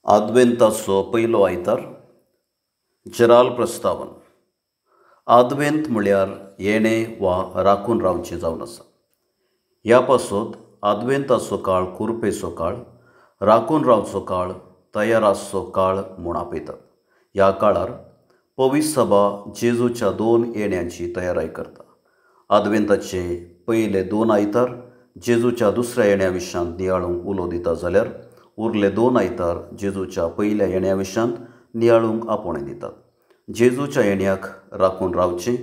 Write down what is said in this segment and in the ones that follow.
आदवेंताचो पयलो आयतार जेराल प्रस्तावन. आदवेंत म्हळ्यार येणें वा राखून रावचें जावन आसा. ह्या पासत आदवेंताचो काळ कुरपेचो काळ, राखून रावचो काळ, तयार आसचो काळ म्हूण आपयतात. ह्या काळार पवित्र सभा जेजूच्या दोन येण्यांची तयाराय करता. आदवेंताचे पयले दोन आयतार जेजूच्या दुसऱ्या येण्या विशयांत नियाळूंक उलो दिता, जाल्यार उरले दोन आयतार जेजूच्या पयल्या येण्या विशयांत नियाळूंक आपोवणें दितात. जेजूच्या येण्याक राखून रावचें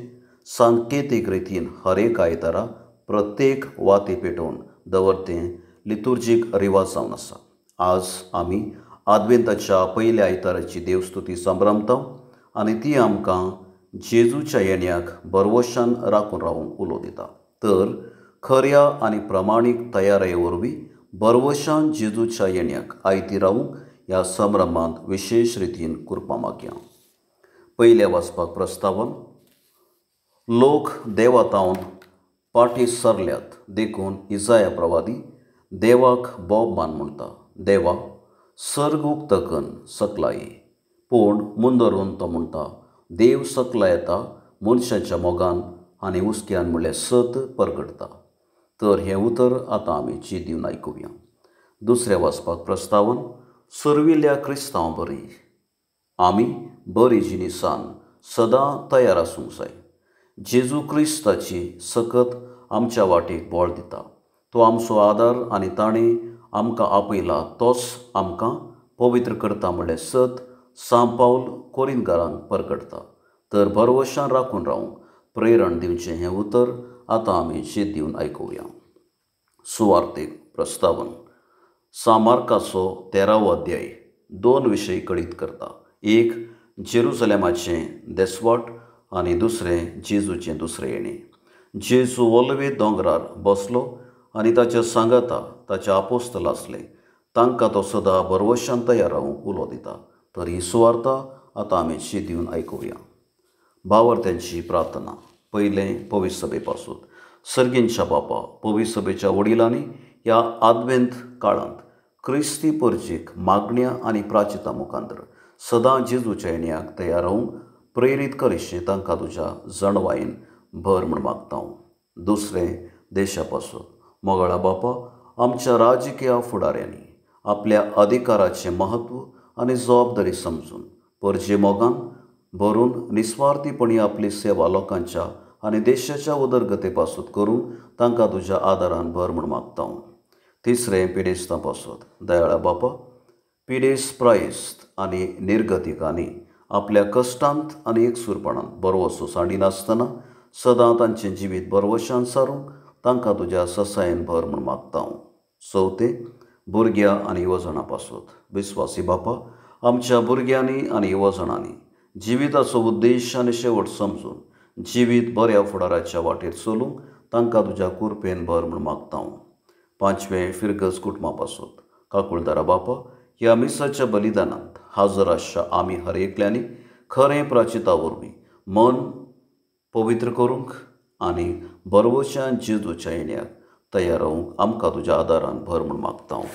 सांकेतीक रितीन हर एक आयतारा प्रत्येक वाती पेटोवन दवरतें लितुर्जीक रिवाज जावन आसा. आज आमी आदवेंताच्या पयल्या आयताराची देवस्तुती संभ्रमता आनी ती आमकां जेजूच्या येण्याक बरवशान राखून रावूंक उलो दिता. तर खऱ्या आनी प्रमाणीक तयाराये वरवीं बरवशान जेजूच्या येण्याक आयती रावूंक ह्या संभ्रमांत विशेश रितीन कुरपा मागया. पयल्या वाचपाक प्रस्तावन. लोक देवातावन पाटी सरल्यात देखून इजाया प्रवादी देवाक बोब मान म्हणटा, देवा सर्ग उक्तकन सकला ये. पूण मुंदरून तो म्हणटा, देव सकला येता मनशाच्या मोगान आनी हुस्क्यान म्हणल्यार सत परगटता. तर हें उतर आतां आमी चीत दिवन आयकुया. दुसऱ्या वाचपाक प्रस्तावन. सुर्विल्ल्या क्रिस्तांव बरी आमी बरी जिनिसान सदां तयार आसूंक जाय. जेजू क्रिस्ताची सकत आमच्या वाटेक बळ दिता. तो आमचो आदार आनी ताणें आमकां आपयला तोच आमकां पवित्र करता म्हणल्यार सत सांव पावल कोरिंदकारांक परगटता. तर भरवशान राखून रावूंक प्रेरण दिवचें हें उतर आतां आमी चीत दिवन आयकुया. सुवार्थीक प्रस्तावन. सांव मार्काचो 13वो अध्याय दोन विशय कळीत करता. एक, जेरुजलेमाचें देसवाट आनी दुसरें जेजूचें दुसरें येणें. जेजू ओलवे दोंगरार बसलो आनी ताच्या सांगाता ताचे आपोस्तल आसले. तांकां तो सदां बरवशान तयार रावूंक उलो दिता. तर ही सुवार्ता आतां आमी चीत दिवन आयकुया. भावार्थ्यांची प्रार्थना. पयलें, पवित्र सभे पासून. सर्गींच्या बापा, पवित्र सभेच्या वडिलांनी ह्या आदवेंत काळांत क्रिस्ती परजेक मागण्या आनी प्राचिता मुखांतर सदां जेजूच्या येण्याक तयार रावूंक प्रेरीत करिशें तांकां तुज्या जाणवायेन भर म्हूण मागता हांव. दुसरें, देशा पासून. मोगाळा बापा, आमच्या राजकीय फुडाऱ्यांनी आपल्या अधिकाराचें म्हत्व आनी जबाबदारी समजून परजे मोगान भरून निस्वार्थीपणी आपली सेवा लोकांच्या आनी देशाच्या उदरगते पासून करूंक तांकां तुज्या आदारान भर म्हूण मागता हांव. तिसरें, पिडेस्तां पासून. दयाळा बापा, पिडेस्त प्रायस्त आनी निर्गतिकांनी आपल्या कश्टांत आनी एकसूरपणांत बरवसो सांडिनासतना सदां तांचें जिवीत बरवशान सारूंक तांकां तुज्या ससायेन भर म्हूण मागता हांव. चवथें, भुरग्यां आनी युवजणां पासून. विस्वासी बापा, आमच्या भुरग्यांनी आनी युवजणांनी जिविताचो उद्देश आनी शेवट समजून जिवीत बऱ्या फुडाराच्या वाटेर चलूंक तांकां तुज्या कुरपेन भर म्हूण मागता हांव. पांचवें, फिरगज कुटुंबा पासून. काकुळदारा बापा, ह्या मिसाच्या बलिदानांत हाजर आसच्या आमी हर एकल्यांनी खरें प्राचिता वरवीं मन पवित्र करूंक आनी बरवशान जेजूच्या येण्याक तयार रावूंक आमकां तुज्या आदारान भर म्हूण मागता हांव.